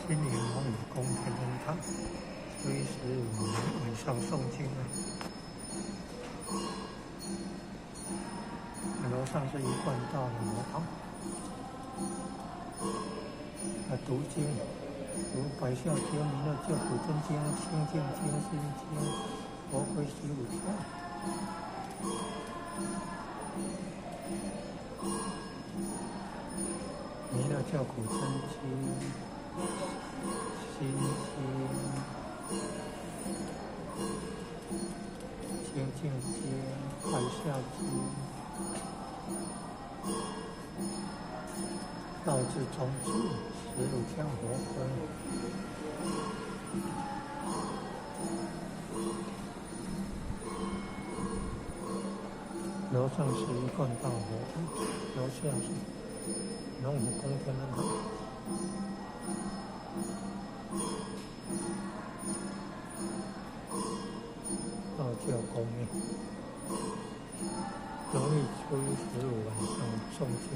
新营龙福宫天恩堂，初一十五晚上诵经啊。楼上是一贯道的佛堂，啊，读经，读百孝经、弥勒救苦真经、清净经、心经、佛规十五条。弥勒救苦真经、心经、清净经、百孝经。道智宗主十五条佛规。楼上是一贯道佛堂，楼下是龙福宫天恩堂。道教宫庙，农历初一十五晚上诵经。